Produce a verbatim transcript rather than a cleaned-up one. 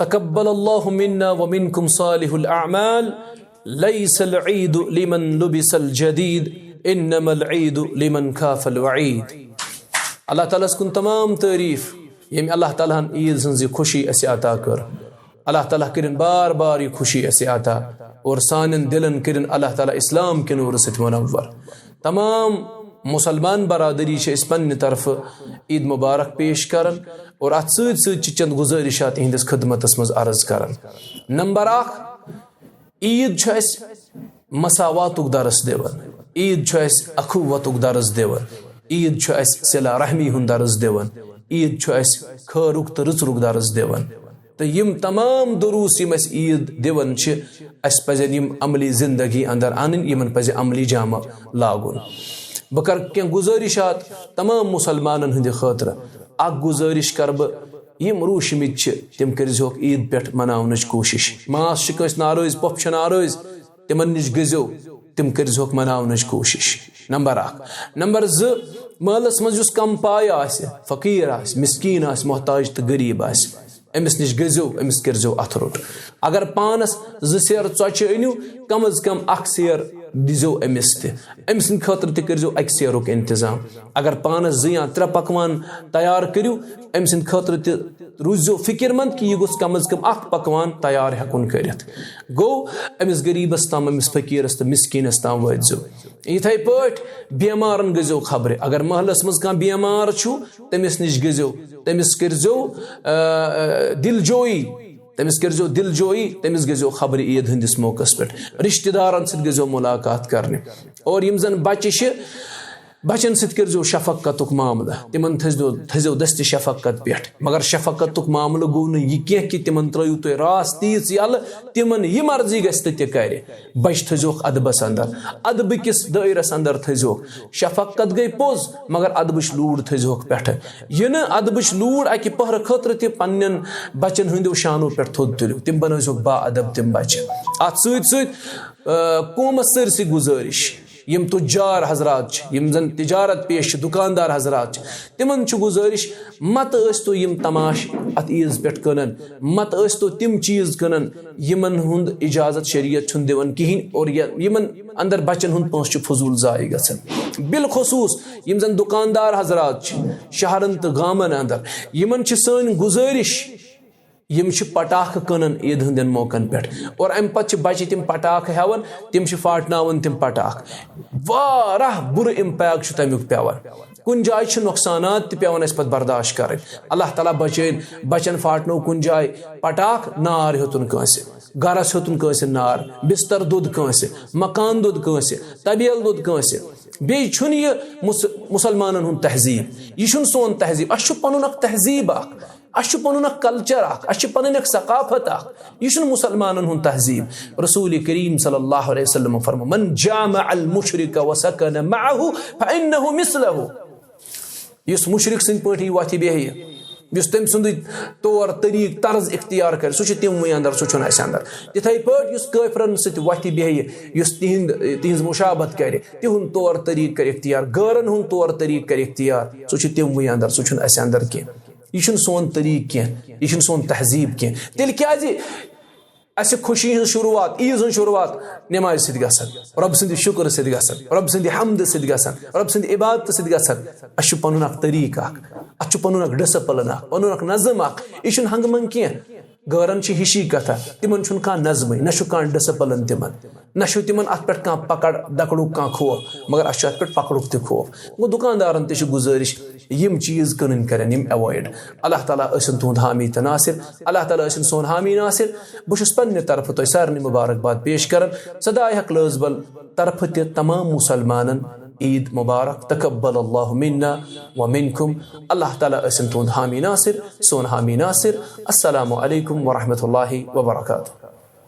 تقبل الله منا ومنكم صالح الأعمال، ليس العيد لمن لبس الجديد، إنما العيد لمن خاف الوعيد. اللہ تعالیٰ ہس کُن تمام تعریف، ییٚمۍ اللہ تعالیٰ ہن عیٖد ہٕنٛز یہِ خوشی اسہِ عطا کٔر۔ اللہ تعالیٰ کٔرِن بار بار یہِ خوشی اسہِ عطا، اور سانٮ۪ن دِلن کٔرِن اللہ تعالیٰ اسلام کہِ نوٗرٕ سۭتۍ منور۔ تمام مسلمان برادری چھِ أسۍ پننہِ طرفہٕ عیٖد مبارک پیش کران، اور اتھ سۭتۍ سۭتۍ چھِ چند گزٲرشات اِہنٛدِس خدمتس منٛز عرض کران۔ نمبر اکھ، عیٖد چھُ اَسہِ مساواتُک درس دِوان، عیٖد چھُ اَسہِ اخوتُک درس دِوان، عیٖد چھُ اَسہِ صلہ رحمی ہُنٛد درس دِوان، عیٖد چھُ اَسہِ خٲرُک تہٕ رٕژرُک درس دِوان۔ تہٕ یِم تمام دروس یِم اَسہِ عیٖد دِوان چھِ، اَسہِ پَزن یِم عملی زندگی اندر اَنٕنۍ، یِمن پَزِ عملی جامہ لاگُن۔ بہٕ کرٕ کینٛہہ گزٲرشات تمام مسلمانن ہٕنٛدِ خٲطرٕ۔ اکھ گزٲرش کرٕ بہٕ، یِم روٗشمٕتۍ چھِ، تِم کٔرۍزِہوکھ عیٖد پٮ۪ٹھ مناونٕچ کوٗشِش۔ ماس چھِ کٲنٛسہِ ناراض، پۄپھ چھِ ناراض، تِمن نِش گٔژھۍزیو، تِم کٔرۍزِہوکھ مناونٕچ کوٗشِش۔ نمبر اکھ۔ نمبر زٕ، محلس منٛز یُس کم پایہِ آسہِ، فقیٖر آسہِ، مسکیٖن آسہِ، محتاج تہٕ غریٖب آسہِ، أمِس نِش گٔژھۍزیو، أمِس کٔرۍزیو اَتھٕ روٚٹ۔ اگر پانس زٕ سیر ژۄچہِ أنِو، کم از کم اکھ سیر دیٖزیو أمِس تہِ۔ أمۍ سٕنٛدِ خٲطرٕ تہِ کٔرۍزیو اَکہِ سیرُک انتظام۔ اگر پانس زٕ یا ترٛےٚ پکوان تیار کٔرِو، أمۍ سٕنٛدِ خٲطرٕ تہِ روٗززیو فکر مند کہِ یہِ گوٚژھ کم از کم اکھ پکوان تیار ہٮ۪کُن کٔرِتھ۔ گوٚو، أمِس غریٖبس تام، أمِس فقیٖرس تہٕ مسکیٖنس تام وٲتۍزیو۔ یِتھے پٲٹھۍ بیمارن گٔژھۍزیو خبرِ۔ اگر محلس منٛز کانٛہہ بیمار چھُ، تٔمِس نِش گٔژھۍزیو، تٔمِس کٔرۍزیو، آ، آ، دِلجویی۔ تٔمِس کٔرۍزیو دِلجویی، تٔمِس گٔژھۍزیو خبرِ عیٖد ہٕنٛدِس موقعس پٮ۪ٹھ۔ رِشتہٕ دارن سۭتۍ گٔژھۍزیو مُلاقات کرنہِ۔ اور یِم زن بچہِ چھِ، بچن سۭتۍ کٔرۍزیو شفقتُک معاملہٕ، تِمن تھٲیزیو، تھٲیزیو دستِ شفقت پٮ۪ٹھ۔ مگر شفقتُک معاملہٕ گوٚو نہٕ یہِ کینٛہہ کہِ تِمن ترٲیِو تُہۍ راس تیٖژ یَلہٕ، تِمن یہِ مرضی گژھِ تہٕ تہِ کرِ۔ بچہِ تھٲیزیوکھ ادبس اندر، ادبہٕ کِس دٲیرس اندر تھٲیزیوکھ۔ شفقت گٔے پوٚز، مگر ادبٕچ لوٗر تھٲیزیوکھ پٮ۪ٹھٕ۔ یہِ نہٕ ادبٕچ لوٗر اکہِ پٔہرٕ خٲطرٕ تہِ پننٮ۪ن بچن ہٕنٛدیو شانو پٮ۪ٹھ تھوٚد تُلِو، تِم بنٲیزیوکھ با ادب تِم بچہِ۔ اتھ سۭتۍ سۭتۍ، آ، قومس سٲرسٕے گُزٲرِش، یِم تُجار حضرات چھِ، یِم زن تجارت پیش چھِ، دُکاندار حضرات چھِ، تِمن چھُ گُزٲرِش، مت ٲسۍ تو یِم تماش اتھ عیٖز پٮ۪ٹھ کٕنان، مت ٲسۍ تو تِم چیٖز کٕنان، یِمن ہُنٛد اجازت شریعت چھُنہٕ دِوان کِہیٖنۍ، اور یہِ، یِمن اندر بچن ہُنٛد پونٛسہٕ چھُ فضوٗل ضایع گژھان۔ بالخصوٗص یِم زن دُکاندار حضرات چھِ شہرن تہٕ گامن اندر، یِمن چھِ سٲنۍ گُزٲرِش، یِم چھِ پٹاخہٕ کٕنان عیٖد ہٕنٛدٮ۪ن موقعن پٮ۪ٹھ، اور امہِ پتہٕ چھِ بچہِ تِم پٹاخہٕ ہٮ۪وان، تِم چھِ پھاٹناوان تِم پٹاخہٕ۔ واریاہ بُرٕ impact چھُ تمیُک پٮ۪وان۔ کُنہِ جایہِ چھِ نۄقصانات تہِ پٮ۪وان اَسہِ پتہٕ برداشت کرٕنۍ۔ اللہ تعالیٰ بچٲیِن، بچن پھاٹنو کُنہِ جایہِ پٹاخہٕ، نار ہیوٚتُن کٲنٛسہِ، گرس ہیوٚتُن کٲنٛسہِ نار، بستر دوٚد کٲنٛسہِ، مکان دوٚد کٲنٛسہِ، طبیل دوٚد کٲنٛسہِ۔ بیٚیہِ چھُنہٕ یہِ مُس-، مُسلمانن ہُنٛد تہذیٖب، یہِ چھُنہٕ سون تہذیٖب۔ اَسہِ چھُ پنُن اکھ تہذیٖب اکھ، اَسہِ چھُ پنُن اکھ culture اکھ، اَسہِ چھِ پنٕنۍ اکھ ثقافت اکھ۔ یہِ چھُنہٕ مُسلمانن ہُنٛد تہذیٖب۔ رسول کریم صلی اللہ علیہ وسلم فرمو، "من جامع المشرک وسکن معه فإنه مثله"۔ یُس مُشرِک سٕنٛدۍ پٲٹھۍ یی وۄتھِ بیٚہہِ، یُس تٔمۍ سُنٛدٕے طور طریٖق طرز اختیار کرِ، سُہ چھُ تِموٕے اندر، سُہ چھُنہٕ اَسہِ اندر۔ تِتھَے پٲٹھۍ یُس کٲفرن سۭتۍ وۄتھِ بیٚہہِ، یُس تِہنٛد، تِہنٛز مُشابہت کرِ، تِہُنٛد طور طریٖق کرِ اختیار، غٲرن ہُنٛد طور طریٖق کرِ اختیار، سُہ چھُ تِموٕے اندر، سُہ چھُنہٕ اَسہِ اندر کینٛہہ۔ یہِ چھُنہٕ سون طریٖق کینٛہہ، یہِ چھُنہٕ سون تہذیٖب کینٛہہ۔ تیٚلہِ کیازِ اَسہِ خوشی ہٕنٛز شروٗعات، عیٖز ہٕنٛز شروٗعات نٮ۪مازِ سۭتۍ گژھان، رۄب سٕنٛدِ شُکرٕ سۭتۍ گژھان، رۄب سٕنٛدِ حمدٕ سۭتۍ گژھان، رۄب سٕنٛدِ عبادتہٕ سۭتۍ گژھان۔ اَسہِ چھُ پنُن اکھ طریٖقہٕ اکھ، اَتھ چھُ پنُن اکھ discipline اکھ، پنُن اکھ نظم اکھ۔ یہِ چھُنہٕ ہنٛگہٕ منٛگہٕ کینٛہہ۔ غٲرن چھِ ہِشی کتھا، تِمن چھُنہٕ کانٛہہ نظمٕے، نہ چھُ کانٛہہ discipline تِمن، نہ چھُ تِمن اتھ پٮ۪ٹھ کانٛہہ پکڑ دکڑُک کانٛہہ خوف، مگر اَسہِ چھُ اتھ پٮ۪ٹھ پکڑُک تہِ خوف۔ گوٚو، دُکاندارن تہِ چھِ گُزٲرِش، یِم چیٖز کٕنٕنۍ کرن یِم avoid۔ اللہ تعالیٰ ٲسِن تُہُنٛد حامی تہٕ ناصر، اللہ تعالیٰ ٲسِن سون حامی ناصر۔ بہٕ چھُس پننہِ طرفہٕ تۄہہِ سارنٕے مُبارک باد پیش کران۔ صداے حق لٲزبل طرفہٕ تہِ تمام مُسلمانن عیٖد مُبارک۔ تقبل اللہ منا و منکم۔ اللہ تعالیٰ ٲسِن تُہُنٛد حامی ناصر، سون حامی ناصر۔ السلام علیکم ورحمۃ اللہ وبرکاتہ۔